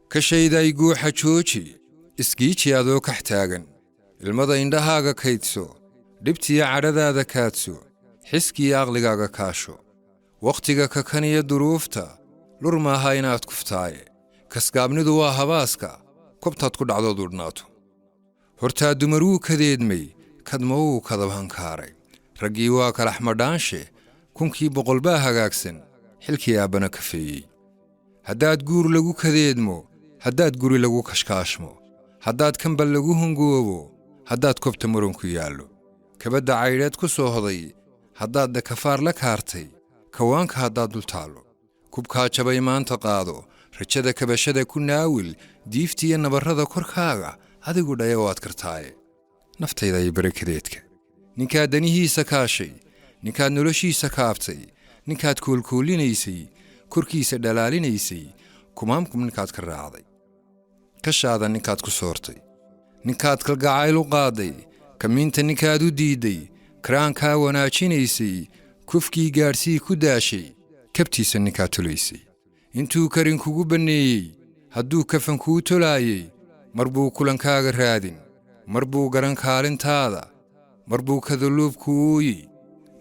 Kashayday guuxa jooji, isgiiji adoo kax taagan, ilmada indhahaaga kaydso, dhibtiyo cadhadaada kaadso, xiskiyo aqligaaga kaasho. Wakhtiga kakaniyo duruufta lur maaha inaad kuftaaye. Kasgaabnidu waa habaaska kobtaad ku dhacdood udhnaato. Hortaa dumar wuu kadeedmay, kadma wuu kadabhankaaray. Raggii waa kalaxmadhaanshe, kunkii boqol baa hagaagsan, xilkii aabbana kafeeyey. Haddaad guur lagu kadeedmo, haddaad guri lagu kashkaashmo, haddaad kambal lagu hungoobo, haddaad kobta muranku yaallo, kabadda caydheed ku soo hoday, haddaad dakafaar la kaartay, kawaanka haddaad dul taallo, kubkaa jabay maanta qaado, rajada kabashada ku naawil, diiftiiyo nabarrada korkaaga adigu dhaya waad kartaaye. Naftayda iyo barakadeedka, ninkaad danihiisa kaashay, ninkaad noloshiisa kaabtay, ninkaad koolkoolinaysay, korkiisa dhalaalinaysay, kumaamkum ninkaad ka raacday, kashaada ninkaad ku soortay, ninkaad kalgacayl u qaaday, kamiinta ninkaad u diidday, karaankaa wanaajinaysay, kufkii gaadhsii ku daashay, kabtiisa ninkaad tolaysay, intuu karin kugu banneeyey, hadduu kafan kuu tolaayey, mar buu kulankaaga raadin, mar buu garan kaalintaada, mar buu kadaluubku ooyi,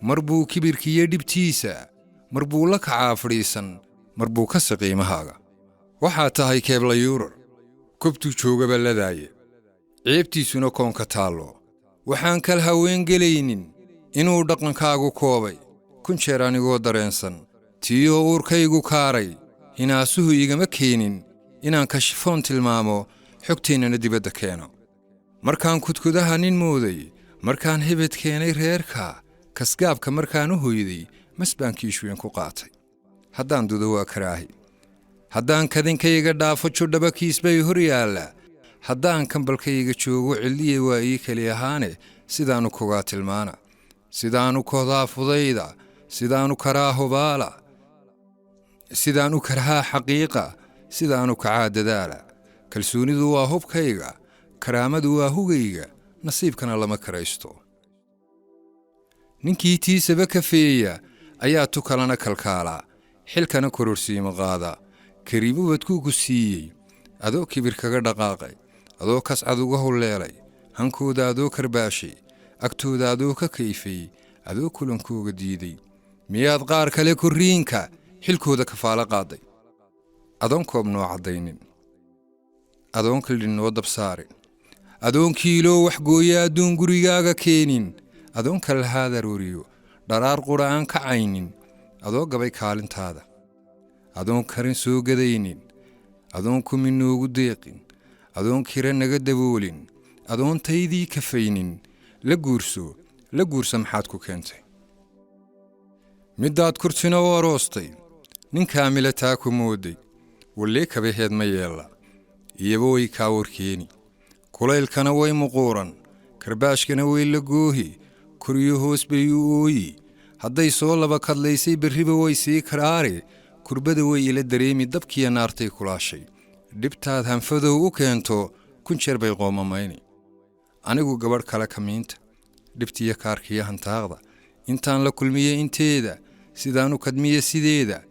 mar buu kibirkiiyo dhibtiisa, mar buu la kacaa fadhiisan, mar buu ka siqiimahaaga. Waxaad tahay keebla yuurar kobtuu joogaba ladaaye, ceebtiisuna koonka taallo. Waxaan kal haween gelaynin inuu dhaqankaagu koobay kun jeer anigoo dareensan, tiiyoo uurkaygu kaaray, hinaasuhu igama keenin inaan kashifoon tilmaamo, xogteennana dibadda keeno. Markaan kudkudaha nin mooday, markaan hebed keenay reerka, kasgaabka markaan u hoyday, mas baan kiishweyn ku qaatay. Haddaan dudo waa karaahi, haddaan kadinkayga dhaafo judhaba kiis bay hor yaalla, haddaan kambalkayga joogo cilliya waa ii keli ahaane. Sidaanu kogaa tilmaana, sidaanu kohdaa fudayda, sidaanu karaa hubaala, sidaan u karhaa xaqiiqa, sidaanu kacaa dadaala. Kalsoonidu waa hubkayga, karaamadu waa hugayga, nasiibkana lama karaysto. Ninkii tiisaba kafeeya ayaa tu kalena kalkaala, xilkana kororsiima qaada. Kariibubadkuu ku siiyey adoo kibir kaga dhaqaaqay, adoo kascad uga hulleelay, hankooda adoo karbaashay, agtooda adoo ka kayfay, adoo kulankooga diiday, miyaad qaar kale korriinka xilkooda kafaalo qaaday? Adoon koob noo caddaynin, adoon kaldhin noo dab saarin, adoon kiiloo wax gooya adduun gurigaaga keenin, adoon kalahaad arooriyo dharaar qudha aan kacaynin, adoo gabay kaalintaada, adoon karin soo gadaynin, adoon kumi noogu deeqin, adoon kira naga daboolin, adoon taydii kafaynin, la guurso, la guursa maxaad ku keentay? Middaad kurtina u aroostay, ninkaa milataa ku mooday, wallee kabaheed ma yeella, iyaba way kaa warkeeni, kulaylkana way muquuran, karbaashkana way la goohi, koryo hoos bay u ooyi. Hadday soo laba kadlaysay berriba way sii karaari, kurbada way ila dareemi, dabkiya naartay kulaashay. Dhibtaad hanfadow u keento kun jeer bay qoomamayni. Anigu gabadh kale kamiinta, dhibtiyo kaarkiyo hantaaqda intaan la kulmiye inteeda, sidaanu kadmiye sideeda,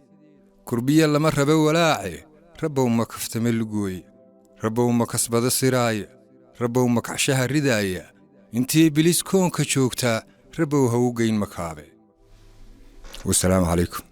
kurbiya lama raba walaace. Rabbow ma kaftame lugooye, rabbow ma kasbada siraaya, rabbow ma kacshaha ridaaya, intii bilis koonka joogtaa rabbow ha u geyn makaabe. Wasalaamu calaykum.